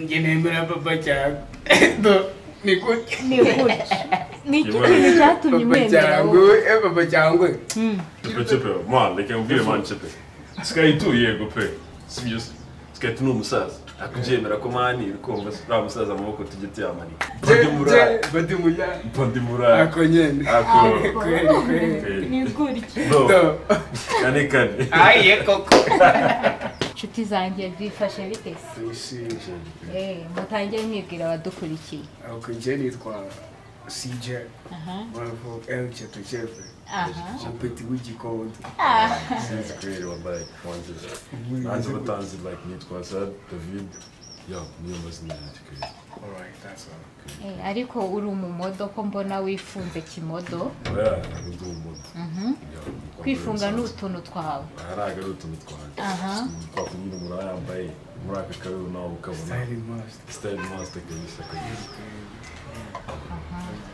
Njye nemera papa cyangwa ni gutya. Ni gutya. Ni iki kintu cyatumye umwemera wowe? Papa cyangwa Chepe, man, reka nkubwire man Chepe. Sky2 yego pe. Sibyo se? Sky2 ni umusaza. Akubyemera ko man uri kumva uriya musaza amaboko tujye tuyamanika. Bandi muraya. Ako nyene. Ako. Kweli. Ni gutya. No. Kane kane. Aye koko. Inshuti zanjye byifashe bite se? Mutangiye mwibwira abadukurikiye. Okay, njye nitwa CJ. Wonderful El Chepe Chepe. Umupeti w'igikondo. Sinzi kweli wambaye kwanza. Nanjye batanzi like nitwa Sad David. Yeah, niyo mazina yanjye kweli. Alright, that's all. Ariko uri umumodo ko mbona wifunze kimodo? Oya, ntabwo ndi umumodo. Kwifunga ni utuntu twawe. Ntabwo ari utuntu twanjye. Kwa kunyura umuntu aba yambaye muri aka kabero nawe ukabona. Style master. Style master kabisa kabisa.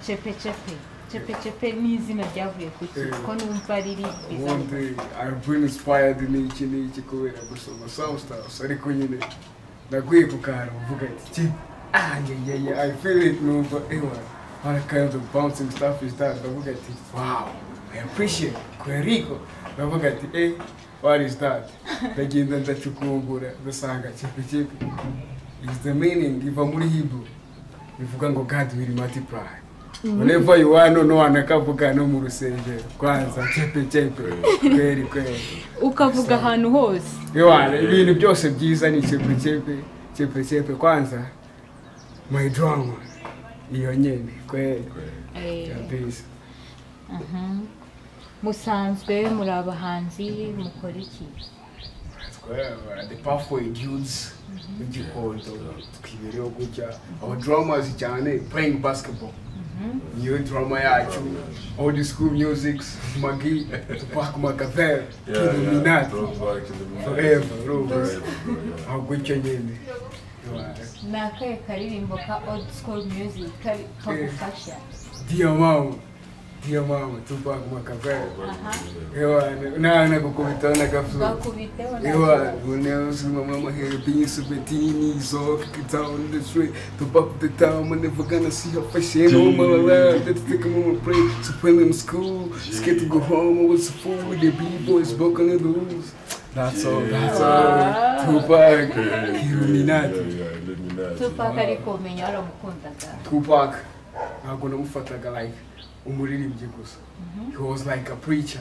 Chepe Chepe. Chepe Chepe ni izina ryavuye kuki? Ko numva riri ubundi I've been inspired n'iki n'iki kubera gusoma some stuff ariko nyine naguye ku kantu uvuga ati yeah, I feel it numva ewa what kind of bouncing stuff is that? Ndavuga ati wow, I appreciate kweriko. Ndavuga ati eh, what is that? Ndagenda ndacukumbura ndasanga Chepe Chepe is the meaning iva muri Hebrew bivuga ngo God will multiply. Whenever you want no one akavuga no mu rusengero kwanza Chepe Chepe kweri kweri ukavuga ahantu hose. Ewa ibintu byose byiza ni Chepe Chepe Chepe Chepe kwanza my drama iyo nyene kweri kabisa. Musanzwe muri abahanzi mukora iki? The pathway dudes igikondo twibereho gutya our drummers cyane playing basketball. Niyo drama yacu old school musics Magi Tupac Machiavelli Illuminati forever rules aho gutya nyene. Ni akahe karirimbo ka old school music kagufasha? Dear Mama, Dear Mama, Tupac Machiavelli. Ewa na gukubitaho na gaflo. Bakubiteho na. Ewa when my mama had been 17 so kicked down the street Tupac the town I'm never gonna see her face no my life that's take him on play to play in school scared to go home I was a fool with the b-boys broken the rules. That's all, that's all. Tupac, Illuminati. Tupac ariko umenya waramukundaga. Tupac ntabwo namufataga like umuririmbyi gusa. He was like a preacher.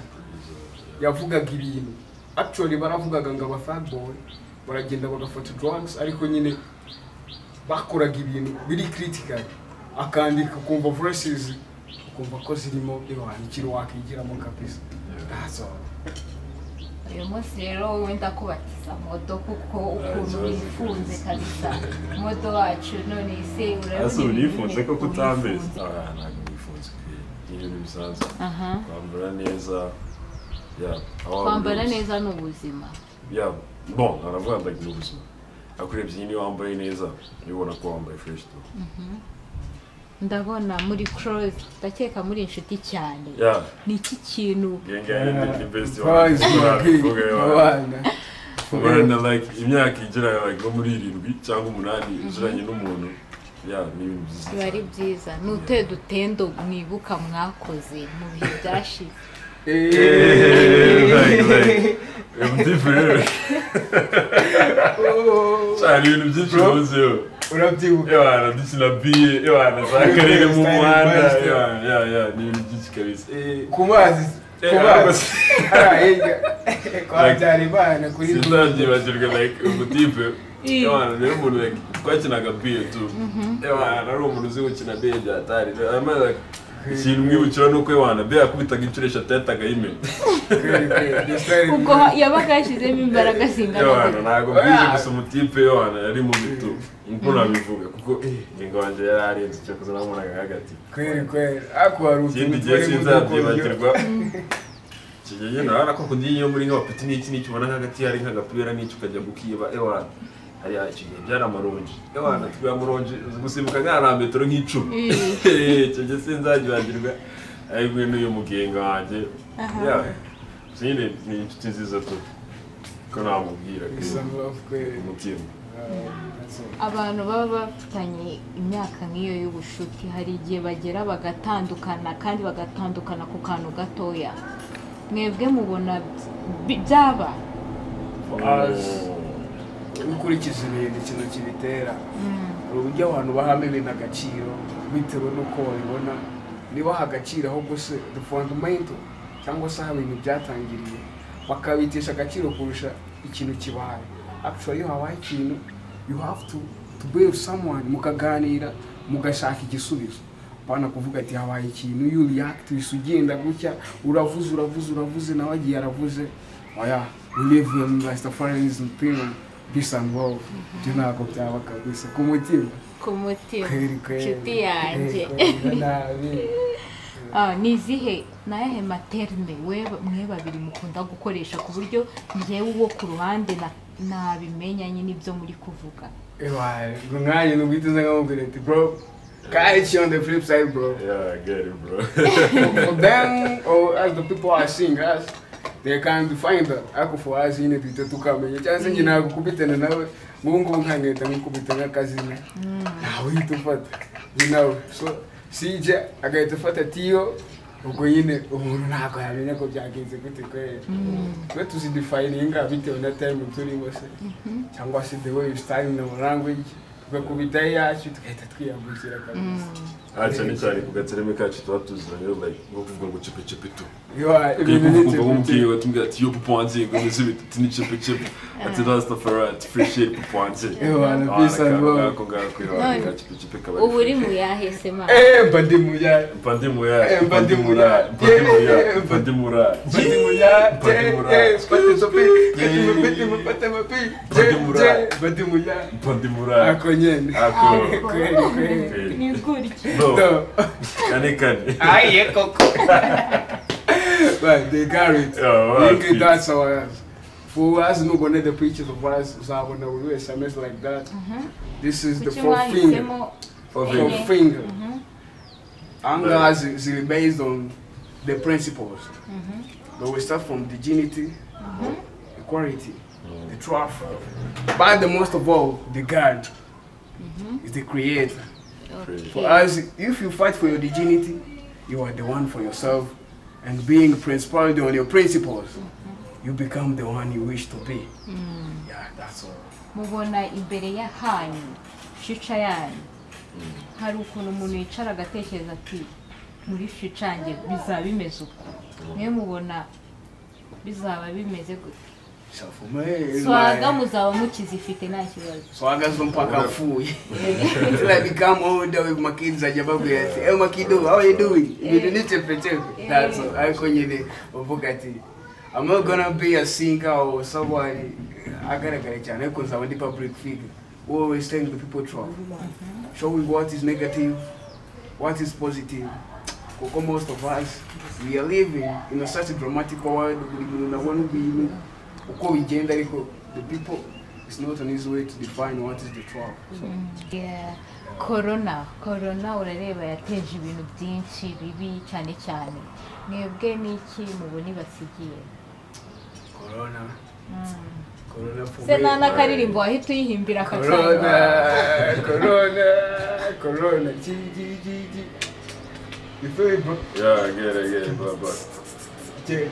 Yavugaga ibintu. Actually baravugaga ngo aba thug boy baragenda bagafata drugs ariko nyine bakoraga ibintu biri critical. Akandika ukumva verses ukumva ko zirimo ikintu wakigiramo kabisa. That's all. Uyu munsi rero wenda kubatiza modo kuko ukuntu wifunze kabisa modo wacu none se urabona unifunze ko kutambeze. Ntabwo nifunze ni ibintu bisanzwe. Kwambara neza kwambara neza ni ubuzima. Bon aravuga ngo ni ubuzima akurebye nyine wambaye neza ubona ko wambaye fresh tu. Ndabona muri close ndakeka muri inshuti cyane. Ni iki kintu like imyaka igera like muri 7 cyangwa 8 uziranye n'umuntu ni ibintu byiza. Biba ari byiza. Ni utuhe dutendo mwibuka mwakoze mu bihe byashize? Cyane ibintu byinshi muzeho. Urabyibuka? Ewana dukina biye, ewana za karere mu muhanda, ni ibintu byinshi kabisa. Ku mazi, ku mazi. Hariya kwa Byaribana kuri sinzabyibagirwa like umutipe. Ewana rero umuntu like twakinaga biye tu. Ewana ari umuntu uzi gukina biye bya atari. Like ikintu mwibukira nuko ewana biye yakubitaga inshuro 3 yahitaga ayimena. Ubwo yabaga yashyizemo imbaraga zingana. Ewana ntabwo mbizi gusa umutipe ewana yari mu bitu. Nkuko nabivuga kuko ingingo wanjye yari arenze icyo kuza namubonaga hagati. Kweri kweri ako hari ikindi gihe sinzabyibagirwa. Iki gihe urabona ko kundi iyo muri nk'abapeti n'iki n'iki ubona nk'agati hari nk'agapira n'iki ukajya gukiba ewana. Hariya icyo gihe byari amaronji. Ewana twiba amaronji gusimbuka nk'ahantu metero nk'icumi. Icyo gihe sinzabyibagirwa ari kumwe n'uyu mugenga wanjye. Nyine ni inshuti nziza tu ko namubwira umutima. That's all. Abantu baba bafitanye imyaka nk'iyo y'ubushuti, hari igihe bagera bagatandukana, kandi bagatandukana ku kantu gatoya. Mwebwe mubona byaba? For us, ukurikiza ibintu, ikintu kibitera, hari uburyo abantu bahamo ibintu agaciro bitewe n'uko babibona. Nibaha agaciro ahubwo se the fundamental, cyangwa se aho ibintu byatangiriye, bakabitesha agaciro kurusha ikintu kibaye. Actually, iyo habaye ikintu, you have to be with someone, mukaganira, mugashaka igisubizo. Apana kuvuga ati habaye ikintu, you react, uhise ugenda gutya, uravuze, uravuze, uravuze, nawe agiye aravuze. Oya, we live in Rastafarianism period, peace and love. Ibyo ntabwo byaba kabisa ku mutima. Ku mutima. Kweri kweri. Nshuti yanjye. Kweri, kweri, nabi. Ah, ni izihe, ni ayahe ma terme we mwe babiri mukunda gukoresha ku buryo njyewe uwo ku ruhande nabimenya nyine ibyo muri kuvuga? Ewa, umwanya ni uguhita uza nkamubwira ati: "Bro, catch you on the flip side, bro." Yeah, I get it, bro. For them, or as the people are seeing us, they can define that. Ariko for us nyine duhita tukamenya, cyangwa se njye nagukubitana nawe nk'ubu ngubu, nkangahita nkukubita nk'akazina, ntawe uhita ufata ni nawe. So CJ agahita afata Tiyo, ubwo nyine umuntu ntabwo yamenya ko byagenze gute kweri. Twe tuzidefininga bitewe na time turimo se, cyangwa se the way you style in our language, tugakubita iyacu, tugahita twiyambukira kabisa. Ah, cyane cyane ku gatereme kacu tuba tuziranye, like nko kuvuga ngo chepe chepe tu. Yo, ibintu ni Kuvuga nk'umubwiye batubwira ati: "Yo, papa wanjye, ngo meze bite?" Ati: "Ni chepe chepe." Ati: "Rastafari," ati: "Free shit, papa wanjye." Yo, peace and love. Ako ngako, yo, ka chepe chepe kaba. Ubu uri mu yahe se ma? Eh, mba ndi mu ya Mba ndi mu ya. Eh, mba ndi mu ya. Mba ndi mu ya. Mba ndi mu ya. Mba ndi mu ya. Mba ndi mu ya. Mba ndi mu Mba ndi mu ya. Mba ndi mu ya. Mba ndi mu ya. Ako nyene. Ako. Kweri kweri. Ni gutya. No. No. Kane kane. Aye koko. But they got it. Yeah, well, Nigga, that's our, for us nubona the pictures of us, uzabona buri wese ameze like that. This is the Kuki fourth finger. mwahisemo? Four Fourth finger. finger. Ahangaha ziri based on the principles. But we start from dignity, equality, the truth, but the most of all, the God is the creator. For us, if you fight for your dignity, you are the one for yourself, and being principled on your principles, you become the one you wish to be. Yeah, that's all. Mubona imbere ya hanyu, future yanyu, hari ukuntu umuntu yicara agatekereza ati muri future yanjye bizaba bimeze uko. Mwe mubona bizaba bimeze gute? So for me, it's Swagger my muzaba mukizifite nta kibazo? Swagger zo mpaka mfuye. Till I become older with my kids, ajya babwira ati: "Hey, makido, how are you doing?" Ibintu ni chepe chepe. That's all. Ariko nyine uvuga ati I'm not gonna be a singer or somebody agaragara cyane, ariko nzaba ndi public figure. We always telling the people truth. Showing what is negative, what is positive. Kuko most of us, we are living in a such a dramatic world, buri muntu abona ibintu uko bigenda, ariko the people, it's not an easy way to define what is the truth. So, Yeah. Corona, corona urareba yateje ibintu byinshi bibi cyane cyane. Mwebwe n'iki mubona ibasigiye? Corona, Corona for Se me. nta n'akaririmbo wahita uyihimbira aka kanya? Corona, Corona, Corona, G, G, G, G. You feel it, bro? Yeah, I get it, I get it, bro, bro. Yeah.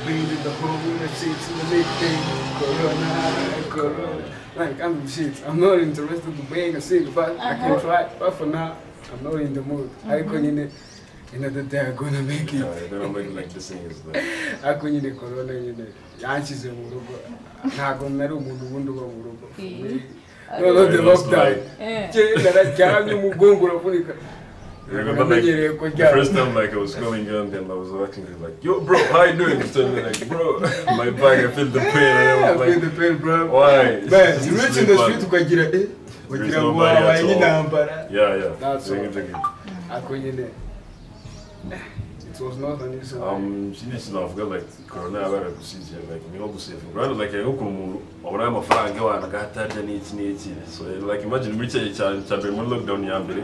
Bring the whole shit to the big thing. Corona, Corona. Like, I'm shit. I'm not interested in being a singer, but I can try. But for now, I'm not in the mood. Ariko nyine, another day I'm gonna make it. Yeah, they don't make like the singers like. Ariko nyine corona nyine yanshyize mu rugo. Ntabwo nari umuntu ubundi uba mu rugo. No, the lockdown. Nararyamye, umugongo uravunika. I remember like the first time like I was calling you and then I was watching you like, "Yo, bro, how you doing?" You told me like, "Bro, my back, I feel the pain." And I I was feel like, the pain, bro. "Why?" Man, you reach in the street ukagira wagira ngo nobody at wabaye all. nk'intambara. Yeah. That's all. Exactly. Ariko nyine it was not an easy one. Ikindi kintu navuga, like corona yabaragusigiye like ni nko gusevinga. Urabona like nk'ukuntu umuntu abona amafaranga abantu agahatarya n'iki n'iki. So like imagine muri cya gihe cya mbere, muri lockdown ya mbere,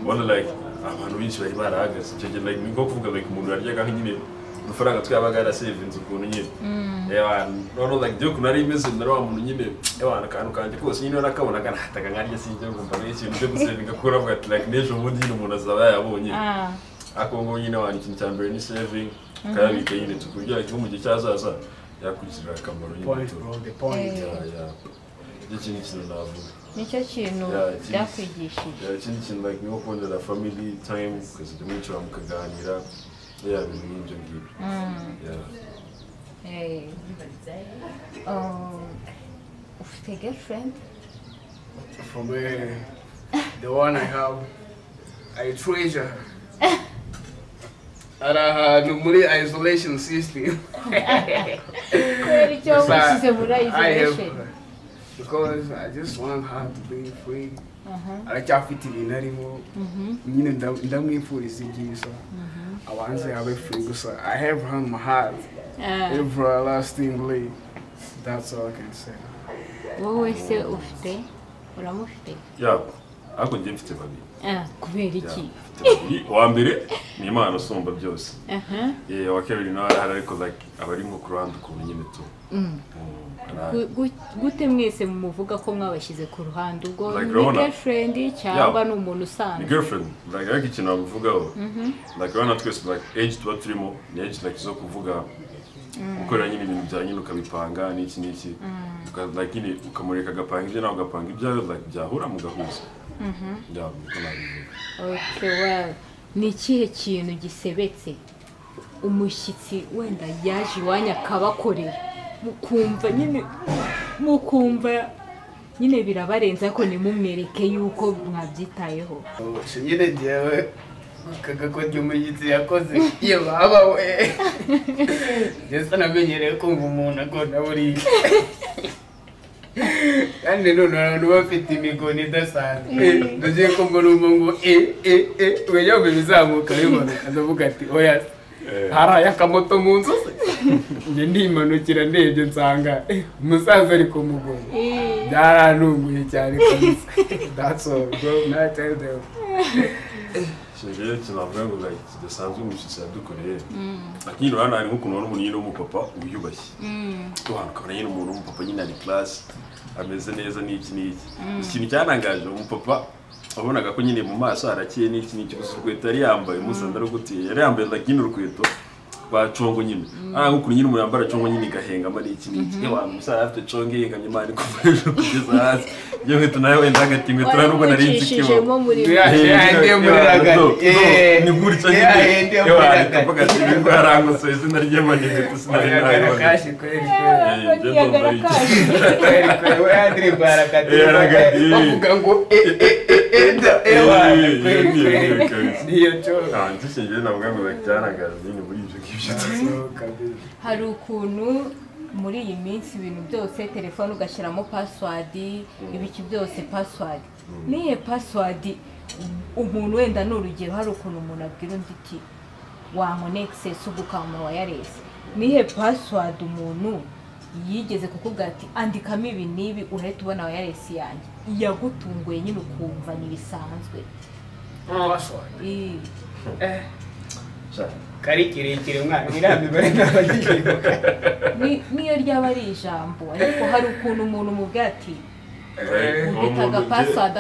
ubona like abantu benshi bari barahagaze. Icyo gihe like ni nko kuvuga like umuntu yaryaga nyine Udufaranga twabaga yarasevinze ukuntu nyine. Ewana noneho like byo ukuntu nari imeze nari wa muntu nyine ewana akantu kanjye kose nyine nakabonaga nahataga nkarya sinjya ngumva n'ikintu cyo gusevinga kuko uravuga ati like n'ejo bundi nyine umuntu azaba yayabonye. Ariko ngo nyine wana ikintu cya mbere ni saving ukayabika nyine tukurya like mu gihe cyazaza yakugirira akamaro nyine. Point bro, the point. Icyo kintu navuga nicyo kintu byakwigishije. Ikindi kintu like ni nko kubonera family time ukazajya mwicara mukaganira ibintu nk'ibyo ngibyo. Ufite girlfriend? For me, the one I have, I treasure her. Ari ahantu muri isolation system. Kubera icyo washyize muri isolation? Because I just want her to be free. Aracyafite ibintu arimo nyine ndamwifuriza ibyiza abanze abe free gusa. I have her in my heart everlastingly. That's all I can say. Wowe se ufite uramufite? Yeah, ariko njye mfite babiri. Kubera iki? Uwa mbere ni Imana usumba byose. Uwa kabiri nawe arahari ariko like aba ari nko ku ruhande ukuntu nyine tu. Gute mwese mumuvuga ko mwabashyize ku ruhande ubwo ni girlfriend cyangwa ni umuntu usanzwe? Ni girlfriend. Like ariko ikintu namuvugaho like urabona twese like age tuba turimo ni age like zo kuvuga gukorera nyine ibintu bya nyine ukabipanga n'iki n'iki like nyine ukamureka agapanga ibyo nawe ugapanga ibyawe like byahura mugahuza. Okay, well, ni ikihe kintu gisebetse umushyitsi wenda yaje iwanyu akabakorera mukumva nyine birabarenze ariko nimumwereke yuko mwabyitayeho? Nyine njyewe kagakoryo umushyitsi yakoze iyo baba we ndetse namenyereye kumva umuntu agona buriya kandi none abantu bafite imigoni idasanzwe ndagiye ko mbona ngo wejya mu bizamuka bimanuka ndavuga ati oya hari akamoto mu nzu se njye ndimanukira ndebye nsanga umusaza ari kumugona byarantunguye cyane kabisa. That's all bro, not tell them. Rero ikintu navuga ngo like kidasanzwe umushyitsi yadukoreye nyine urabona hari nk'ukuntu ubona umuntu nyine w'umupapa wiyubashye ukabona nyine umuntu w'umupapa nyine ari class ameze neza n'iki n'iki. Ikintu cyanangaje umupapa wabonaga ko nyine mu maso harakeye n'iki n'iki gusa urukweto yari yambaye umusanda rugutiye yari yambaye like nyine urukweto rwa congo nyine nk'ukuntu nyine umuntu yambara congo nyine igahengama n'iki n'iki ewa umusaza afite congo yegamye Imana kuva hejuru kugeza hasi iyo nkweto nawe wenda hagati inkweto nta nubwo nari nzi ikibaho ni gutya nyine ewa ndavuga ati nibwo yarangosoye izina ry'Imana inkweto sinari nayibona. Bavuga ngo ewa niyo congo. Njye navuga ngo cyarangaje nyine muri ibyo ngibyo. Hari ukuntu muri iyi minsi ibintu byose telefone ugashyiramo password ibiki byose password niye password umuntu wenda ni urugero hari ukuntu umuntu abwira undi ati wankonekise ugukama wireless nihe password umuntu yigeze kukubwira ati andikamo ibi n'ibi urahita ubona wireless yanjye yagutunguye nyine ukumva ntibisanzwe? Password kari kirekire mwana iriya mibare ntabagiyibuka niyo ryaba ari ijambo ariko hari ukuntu umuntu umubwira ati ubitaga password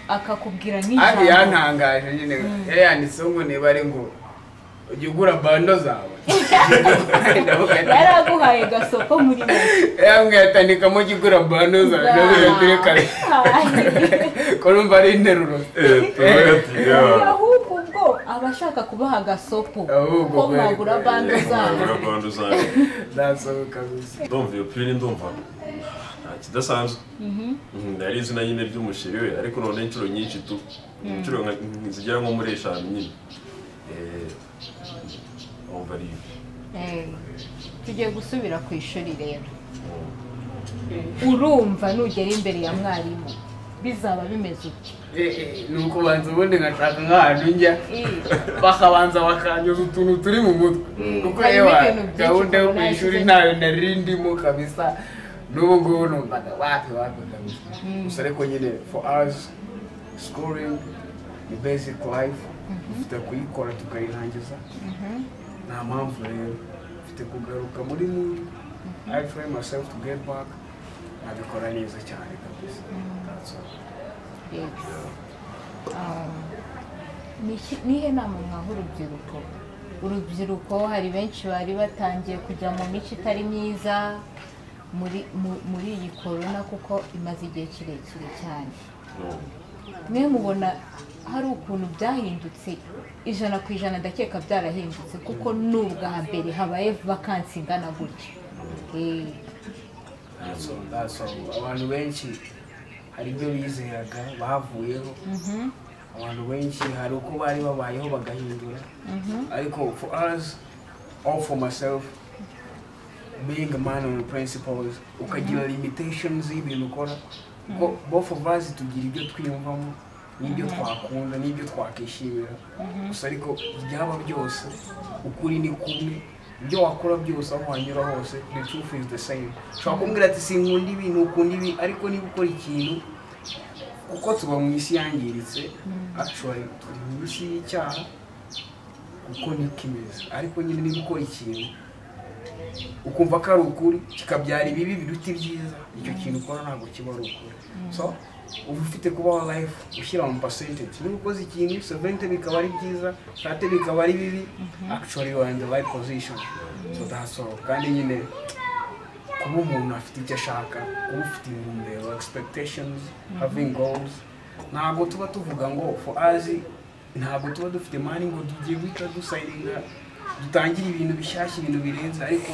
akakubwira nk'ijambo. Yantangaje nyine yari yanditseho ngo niba ari ngo ujya ugura bando zawe yaraguhaye gasoko muri make yambwiye atandikamo ujya ugura bando zawe ndavuga ati reka ko numva ari interuro ahubwo ubwo aba ashaka kubaha agasopo ko mwagura bando zawe. Ndumva iyo pini ndumva nta kidasanzwe yari izina nyine ry'umusheri we ariko none inshuro nyinshi tu inshuro zigera nko muri 5 nyine Tugiye gusubira ku ishuri rero urumva nugera imbere ya mwarimu bizaba bimeze uti? Ni ukubanza ubundi nkashaka nk'ahantu njya bakabanza bakanyuza utuntu turi mu mutwe kuko yewe gahunda yo ku ishuri ntayo nari ndimo kabisa n'ubu ngubu numvaga wapi wapi kabisa. Gusa ariko nyine for us schooling ni basic life dufite kuyikora tukayirangiza. Nta mpamvu rero mfite kugaruka muri movie. I try myself to get back, nabikora neza cyane kabisa. That's all. Yes. Nihe nama mwaha urubyiruko? Urubyiruko hari benshi bari batangiye kujya mu mico itari myiza muri iyi corona, kuko imaze igihe kirekire cyane. Mwe mubona hari ukuntu byahindutse 100%? Ndakeka byarahindutse kuko n'ubwa mbere habaye vakansi ingana gutya. That's all. Abantu benshi hari ibyo bizeraga bavuyeho. Abantu benshi hari uko bari babayeho bagahindura. Ariko for us, all for myself, being a man on the principles, ukagira limitations y'ibintu ukora. Kuko both of us tugira ibyo twiyumvamo n'ibyo twakunda n'ibyo twakishimira. Gusa ariko byaba byose ukuri ni kumwe. Ibyo wakora byose aho wanyura hose, the truth is the same. Ushobora kumbwira ati sinkunda ibi, ntukunda ibi, ariko niba ukora ikintu, kuko tuba mu isi yangiritse, actually turi mu isi y'icyaha, kuko niko imeze. Ariko nyine niba ukora ikintu ukumva ko ari ukuri, kikabyara ibibi biruta ibyiza, icyo kintu ukora ntabwo kiba ari ukuri. So uba ufite kubaho life ushyira mu percentage. Niba ukoze ikintu 70 bikaba ari byiza, 30 bikaba ari bibi, actually you are in the right position. So that's all. Kandi nyine kuba umuntu afite icyo ashaka, kuba ufite intumbero, expectations, having goals. Ntabwo tuba tuvuga ngo for us, ntabwo tuba dufite money ngo tugiye guhita dusayiringa dutangire ibintu bishyashya, ibintu birenze, ariko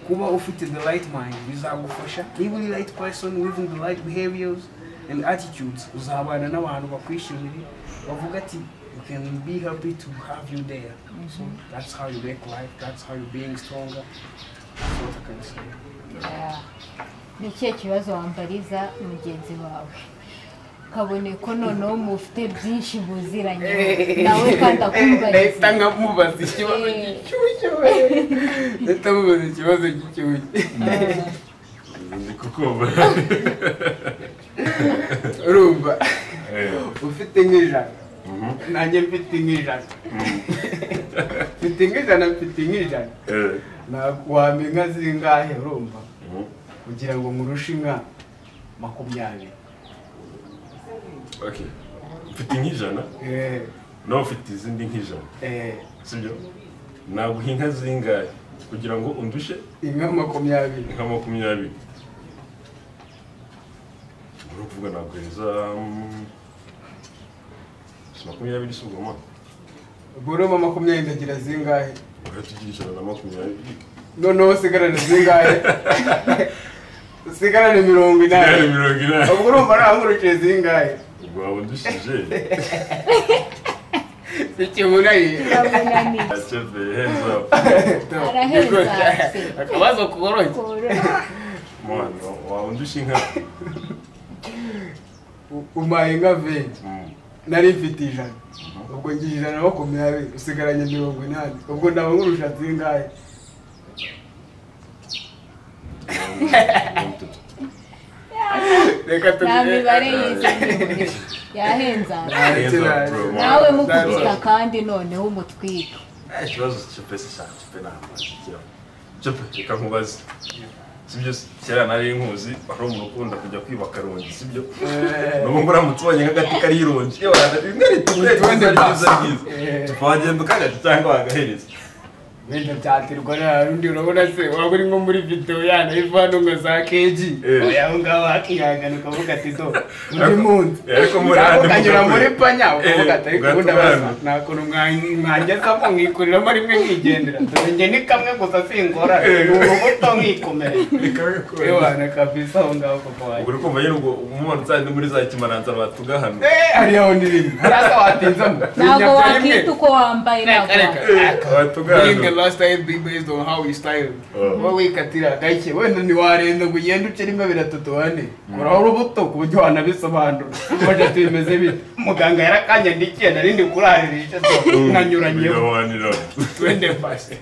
kuba ufite the right mind bizagufasha. Niba uri right person with the right behaviors and attitudes, uzabana n'abantu bakwishimiye bavuga ati we can be happy to have you there. So that's how you make life, that's how you're being stronger. That's what I can say. Yeah. Ni ikihe kibazo wambariza mugenzi wawe, kabone ko noneho mufite byinshi muziranye nawe kandi akumbariza? Ndahita nkamubaza ikibazo gishyushye we. Ndahita mubaza ikibazo gishyushye. Ndi kukumva. Urumva ufite nk'ijana, nanjye mfite nk'ijana, mfite nk'ijana, mfite nk'ijana, wampa inka zingahe urumva kugira ngo nkurushe inka 20? Okay. Mfite nk'ijana, nawe ufite izindi nk'ijana, sibyo? Naguha inka zingahe kugira ngo undushe inka 20? Inka 20. Uri kuvuga naguhereza 20 si ubwo? Buruma 20 ndagira zingahe? Uratugira 120. Noneho usigarane zingahe? Usigarane 80. Usigarane 80. Ubwo urumva nahangurukije zingahe? Ubwo waba undushije. Ikimunayi. Chepe, hands up. Araheza. Akabazo koroshye. Mwana, waba undusha inka. Umpaye inka 20. Nari mfite 100. Ubwo ngiye 120, usigaranye 80. Ubwo ndaba nkurusha zingahe? Reka Nta mibare yize yahenza nawe mukubita kandi noneho umutwika. Ikibazo Chepe se shaka Chepe ntabwo. Chepe reka nkubaze. Sibyo kera nari nkuzi wari umuntu ukunda kujya kwiba akarongi, sibyo? N'ubu ngo uramutse ubonye nk'agati kariho irongi, rimwe ritumwe ryiza ryiza, wagenda ukagata cyangwa wagahereza. Wenda byaterwa n'undi. Urabona se waba uri nko muri video yana ivano nka za KG, aho ngaho wakihangana ukavuga ati do undi munsi, Ariko muri handi ukanyura muri panya ukavuga ati ariko ubundi abaza nta kuntu mwangezamo nkikuriramo rimwe nkigendera, dore njye ni kamwe gusa singora, ni urubuto nkikomere. Ewana kabisa aho ngaho papa wanjye. Ubwo uri kumva nyine ubwo umumanutse handi muri za Kimaranza batugahana. Hariya ho ni rimwe hariya watinzamo. Ntabwo wakita uko wambaye, ntabwo Batugahana. The last time be based on how we style. Wowe wikatira gake wenda ntiwarenza ngo ugende uce rimwe 3 4, koraho urubuto ku buryo wanabisobanura. Baje ati bimeze bite? Muganga yarakanyandikiye narindi kuraririsha so nkanyuranyeho. Twende fast.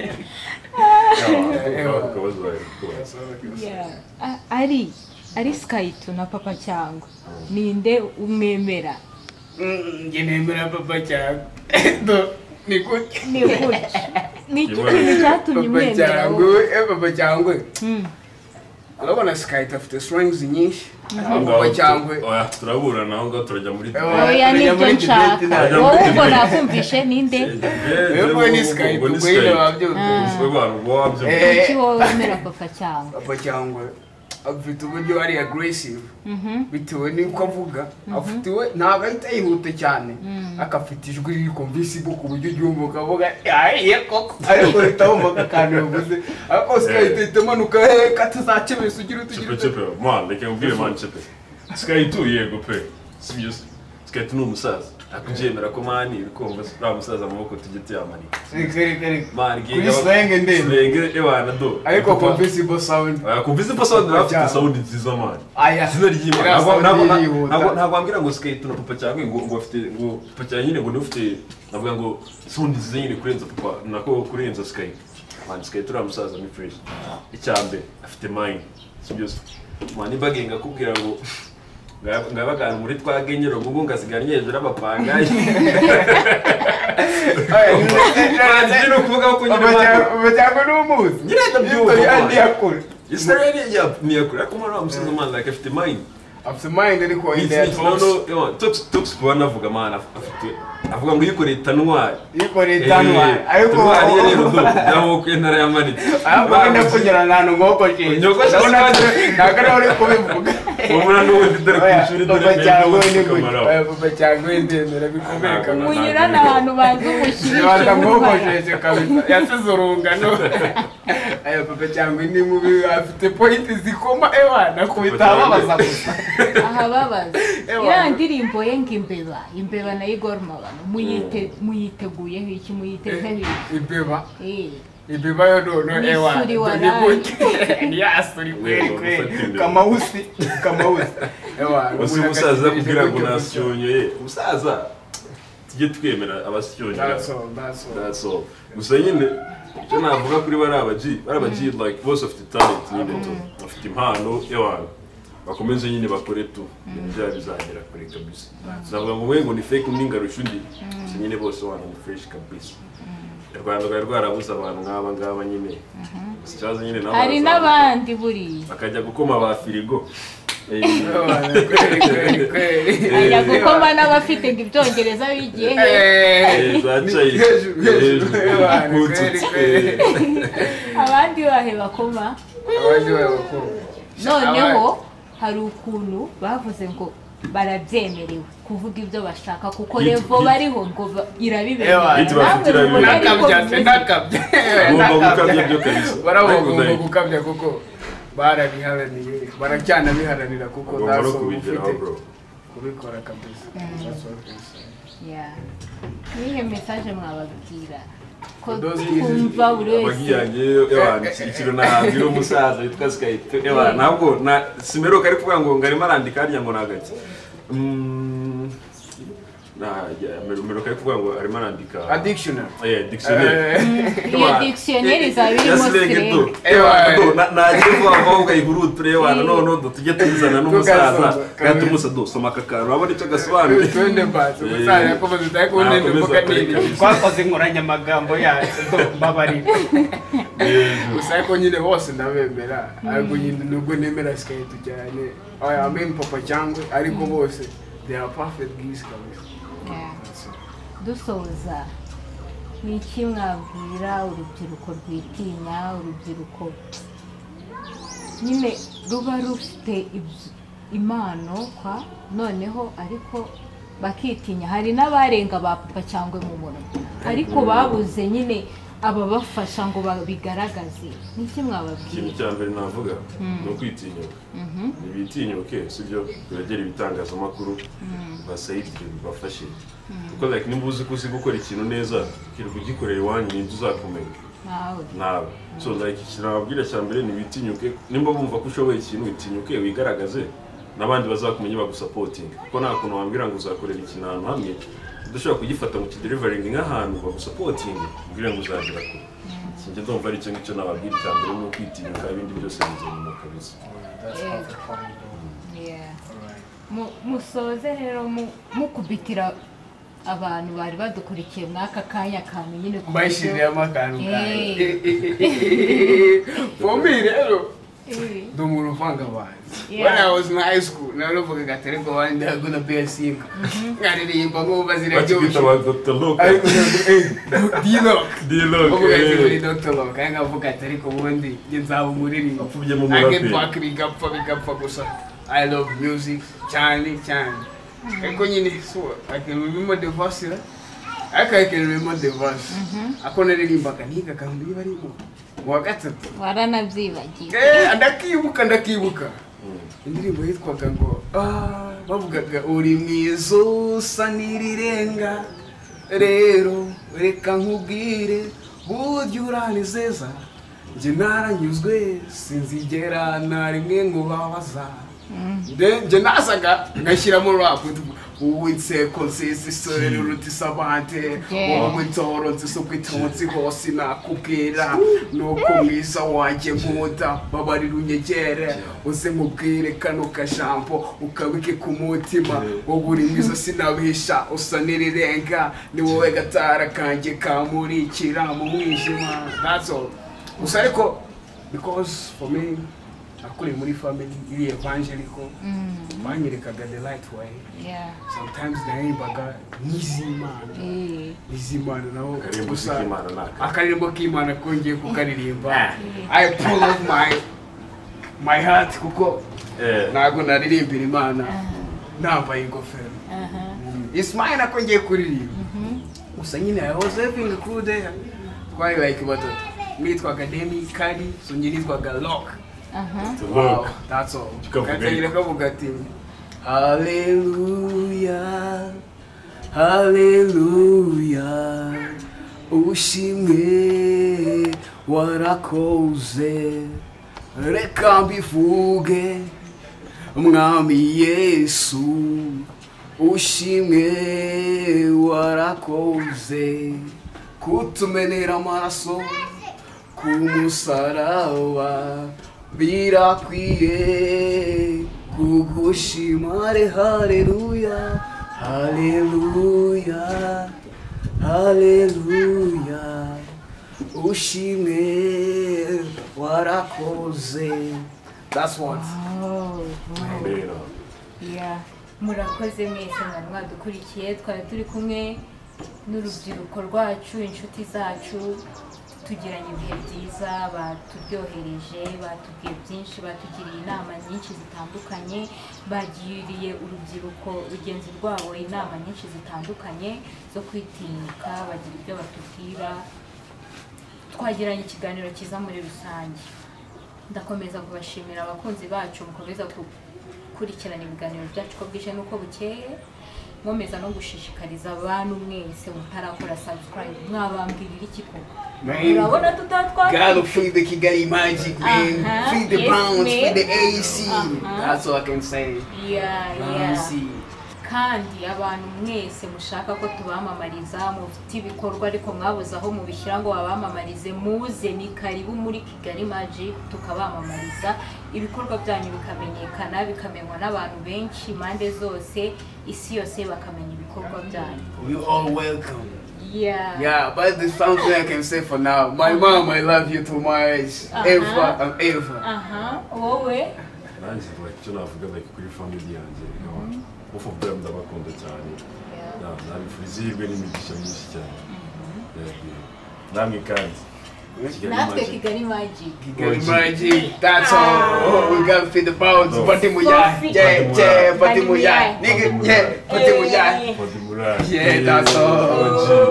Ari Sky2 na Papa Cyangwe, ninde umwemera? Njye nemera Papa Cyangwe. Ni gutya. Ni gutya. Ni iki kintu cyatumye umwemera wowe? Papa Cyangwe. Urabona Sky afite strings nyinshi. Papa Cyangwe. Oya turaburana aho ngaho turajya muri oya nibyo nshaka. Wowe ubwo nakumvishe ninde? Wewe ni Sky tugwire wabyumva. Kuki wowe wemera Papa Cyangwe? Papa Cyangwe afite uburyo ari aggressive. Bitewe n'uko avuga, afite we ntabwo ahita yihuta cyane. Akafite ijwi riri convincible ku buryo uryumva ukavuga aye koko ariko uhita wumva akantu yavuze. Ariko Sky ihita imanuka katazakebese ugira utugira. Chepe man reka nkubwire man chepe. Sky tu yego pe. Sibyo Sky tu ni umusaza. Akubyemera ko mani uri kumva uriya musaza amaboko tujye tuyamanika. Reka. Kuri slang ndende. Slang ewana do. Ariko convincible sound. Convincible sound afite sound nziza man. Aya. Izina ry'Imana. Ntabwo wambwira ngo Sky tu na Papa Cyangwe ngo afite ngo Papa Cyangwe nyine ngo ufite navuga ngo sound nziza nyine kurenza Papa nako kurenza Sky. Man Sky tu uriya musaza ni fresh. Icyambe afite mind. Sibyo. Man ibagenga kubwira ngo ngabagana muri twagenyero ngo ngasigara hejuru abapangaye. Ay, no kuvuga ko nyine Papa Cyangwe n'umuzi. Nyine ndabyumva. Andi yakure. Israeli ya niyakure ariko mwana umusaza man like afite mind. Afite mind ariko inde no talks kuba navuga man afite avuga ngo yikoreye tanwari. Yikoreye tanwari. Ariko tanwari rero do yaho ko intara yamanitse. Ariko ndakugera ntantu ngokoshe. Ntabwo ari kubivuga. Ubona n'ubundi dore ku ishuri dore Papa Cyangwe ni gutya. Papa Cyangwe ndemera bikomeye kabisa. Munyurana ahantu banza umushimishe. Batamwokosheshe kabisa. Yasize urungano. Ayo Papa Cyangwe ni mubi afite point zikoma ewana kubita ababaza gusa. Ahababaza. Iriya ndirimbo ye ngo imbeba, imbeba na Igor Mabano muyiteguyeho iki muyitezeho iki? Imbeba. Imbeba yo no ewa. Ni gutya. Ni asuri kweli kweli. Kamausi, kamausi. Ewa. Usi umusaza kugira ngo nasyonye. Umusaza tujye twemera abasyonye. That's all. Gusa nyine icyo navuga kuri bari abaji like bose afite talent nyine tu. Afite impano ewa. Bakomeze nyine bakore tu. Ibintu byabo bizagera kure kabisa. Navuga ngo we ngo ni fake undi ngarusha undi. Gusa nyine bose wana ni fresh kabisa. Rwanda rwari rwarabuze abantu nk'aba ngaba nyine. Gusa ikibazo nyine nabo hari n'abandi buriya bakajya gukoma ba firigo. Ajya gukoma n'abafite ngo ibyongereza bigiye he. Zacaye hejuru. Abandi bahe bakoma. Abandi bahe bakoma. Noneho hari ukuntu bavuze ngo barabyemerewe kuvuga ibyo bashaka kuko levo bariho ngo irabibemerera. Nakabya. Bagomba gukabya byo kabisa. Barabagomba gukabya kuko barabiharaniye, baracyanabiharanira kuko that's all ufite kubikora kabisa. That's all kabisa. Yeah. Nihe message mwababwira? Ko kumva buri wese abagiyange ewana ikintu nabwira umusaza witwa Sky ewana ntabwo na simeruka ari kuvuga ngo ngarimo arandika harya ngo nagake. Meruka ari kuvuga ngo arimo arandika dictionary. Dictionary. Iyo dictionary izaba irimo slang. Ewana nagiye kuvuga ngo ugayihuruture ewana none tujye tuzana n'umusaza kandi umusaza soma aka kantu urabona icyo gasobanuye. Twende mbaze umusaza yakomeza utari kubona mvuga nini. Twakoze inkoranyamagambo yacu mbabarira. Gusa ariko nyine bose ndabemera ariko nyine nubwo nemera Sky cyane. Oya amen Papa Cyangwe ariko bose they are perfect geese kabisa. Dusoza ni iki mwabwira urubyiruko rwitinya, urubyiruko nyine ruba rufite impano kwa noneho ariko bakitinya. Hari n'abarenga ba Papa Cyangwe mu munwa ariko babuze nyine ababafasha ngo babigaragaze. Ni iki mwababwira? Ikintu cya mbere navuga ni ukwitinyuka. Ntibitinyuke sibyo biragera ibitangazamakuru basayidire bibafashe. Kuko like nimba uzi ko uzi gukora ikintu neza ukirirwa ugikorera iwanyu ninde uzakumenya? Nawe. So like ikintu nababwira cya mbere ni bitinyuke, nimba bumva ko ushoboye ikintu witinyuke wigaragaze n'abandi bazakumenya bagusapotinga. Kuko nta kuntu wambwira ngo uzakorera ikintu ahantu hamwe udashobora kugifata ngo ukiderivaringe nk'ahantu bagusapotinge ubwire ngo uzagera kure. Sinjye ndumva ari icyo ngicyo nababwira icya mbere ni ukwitinyuka ibindi byose biza nyuma kabisa. Musoze rero mukubitira Abantu bari badukurikiye mwaka kanya kantu nyine mbashiriyemo akantu kanjye. For me rero ndi umuntu uvanga abantu. When I was in high school, naravugaga ati ariko one day I'm gonna be a singer. Nkaririmba nkumva ziraryoshye. Dr. Luke. D-Lock. Uvuga ati muri Dr. Luke. Kandi nkavuga ati ariko ubundi njye nzaba umuririmbyi. Apfubye mu muraperi. Bigapfa bigapfa gusa. I love music cyane cyane. Ariko nyine so I can remember the verse. I can remember the verse. Ako naririmbaga nigaga niba ari mu wa gatatu. Waranabyibagiwe. Ndakibuka. Indirimbo yitwaga ngo bavugaga uri mwiza usa n'irirenga rero reka nkubwire burya uranezeza njye naranyuzwe sinzigera na rimwe nkubabaza. Njye nasaga ngashyiramo rap uwitseko nziza isore ruruta isabante wowe nsoro nziza ubwitonzi hose nakubwira nuko mwiza wanjye nkunda babarira unyegere uze mubwire kano kajambo ukabike ku mutima wowe uri mwiza sinabihisha usa n'irirenga ni wowe gatara kanjye kamurikira mu mwijima. That's all. Gusa ariko because for me nakuriye muri family iri evangelical banyerekaga the right way. Sometimes naririmbaga n'iz'Imana n'iz'Imana naho gusa akaririmbo k'Imana kongeye kukaririmba I pull off my heart kuko ntago naririmbira Imana nambaye ingofero. It's mine akongeye kuririmba gusa nyine I was having a cool day. Twari like batatu nitwaga Demi Kari so njye nitwaga Lock. Wow, that's all. Katangira kavuga ati Hallelujah, Hallelujah, ushimwe warakoze reka mbivuge Mwami Yesu ushimwe warakoze kutumenera amaraso kumusaraba birakwiye kugushima. Haleluya, haleluya, haleluya, ushimwe warakoze. That's what. Yeah. Murakoze mwese mwari mwadukurikiye, twari turi kumwe n'urubyiruko rwacu, inshuti zacu, tugiranye ibihe byiza, baturyohereje, batubwiye byinshi, batugiriye inama nyinshi zitandukanye, bagiriye urubyiruko rugenzi rwabo inama nyinshi zitandukanye zo kwitinyuka, bagira ibyo batubwira. Twagiranye ikiganiro cyiza muri rusange. Ndakomeza kubashimira abakunzi bacu mukomeza gukurikirana ibiganiro byacu ko bwije n'uko bukeye. Nkomeza no gushishikariza abantu mwese mutarakora subscribe, mwabambwirira iki koko? Urabona tutatwa. Gotta free the Kigali Magic, man. Free the bounce, free the AC. That's all I can say. Yeah, yeah. Kandi abantu mwese mushaka ko tubamamariza, mufite ibikorwa ariko mwabuze aho mubishyira ngo babamamarize, muze ni karibu muri Kigali Magic tukabamamariza, ibikorwa byanyu bikamenyekana, bikamenywa n'abantu benshi impande zose, isi yose bakamenya ibikorwa byanyu. We all welcome. Yeah. Yeah, but there's something I can say for now. My mom, I love you too much. Ever and ever. Wowe? Nanjye icyo navuga like kuri family yanjye. Both of them ndabakunda cyane. Nabifuriza ihirwe n'imigisha myinshi cyane. Namwe kandi. Natwe Kigali Magic. Kigali Magic. That's all. Oh, we gotta feed the bounce. Batimuya. Yeah, yeah, Batimuya. Nigga, yeah, Batimuya. Batimuya. Yeah, that's all.